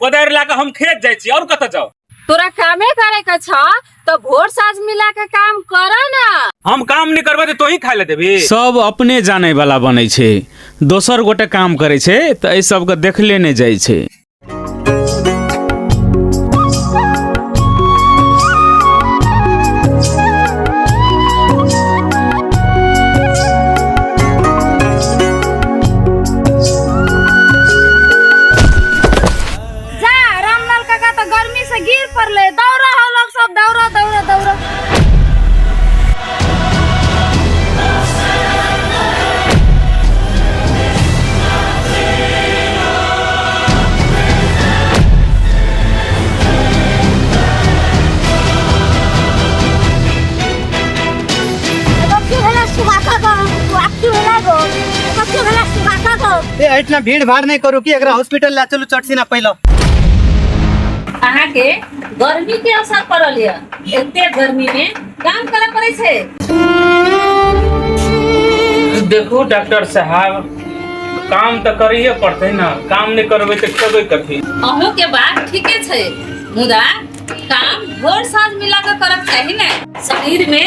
कोदारि लए कऽ हम खेत जाइ छी और कतऽ जाउ। तोरा कामे करे के छ तो भोर साँझ मिला के काम कर ना। हम काम नहीं करबै तऽ तोही खाय लए देबही। सब अपने जानै वाला बनै छै, दोसर गोटे काम करै छै तऽ एहि सबके देखले नहि जाइ छै। जा रामलाल काका तो गर्मी से गिर पड़ले, दौड़ा हो लोग सब, दौड़ा दौड़ा दौड़ा। ए एहिठिना भीड़ भाड़ नहीं करू कि एकरा हॉस्पिटल ला चलू चट सिना पहिलो। अहाँके गर्मी के असर पड़ल यऽ, एते गर्मी में काम करऽ पड़ै छै। देखू डॉक्टर साहब, काम तऽ करैये पड़तै ने, काम नहि करबै तऽ खेबै कथी? अहूँ के बात ठीके छै, मुदा काम भोर साँझ मिला के करक चाही ने। शरीर में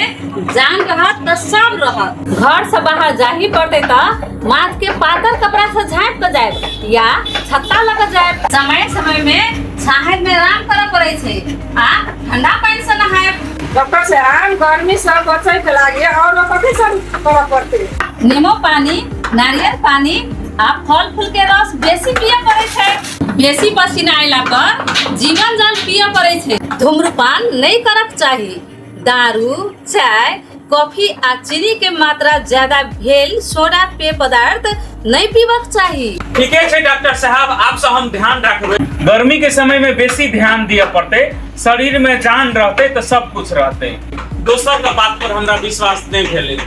जान रहत तऽ सब रहत। घर से बाहर जाही पड़तै तऽ माथ के पातर कपड़ा से झाँप के जायब या छत्ता लऽ के जायब। समय समय में छाहरि में आराम करऽ पड़ै छै आ ठंडा पानि से नहायब। डॉक्टर साहब, गर्मी से बचे के लागे और कथी सब करऽ पड़तै? नेमो पानी, नारियल पानी आ फल फूल के रस बेसी पिय पड़ै छै। बेसी पसीना अयला पर जीवन जल पिय पड़ै छै। धूम्रपान नहि करक चाही। दारू, चाय, कॉफी आ चीनी के मात्रा ज्यादा भेल सोडा पेय पदार्थ नहि पीबक चाही। ठीके छै डॉक्टर साहब, आब से हम ध्यान राखबै। गर्मी के समय में बेसी ध्यान दिअ पड़तै, शरीर में जान रहतै तऽ सब कुछ रहतै। दोसर के बात पर हमरा विश्वास नहि भेलै।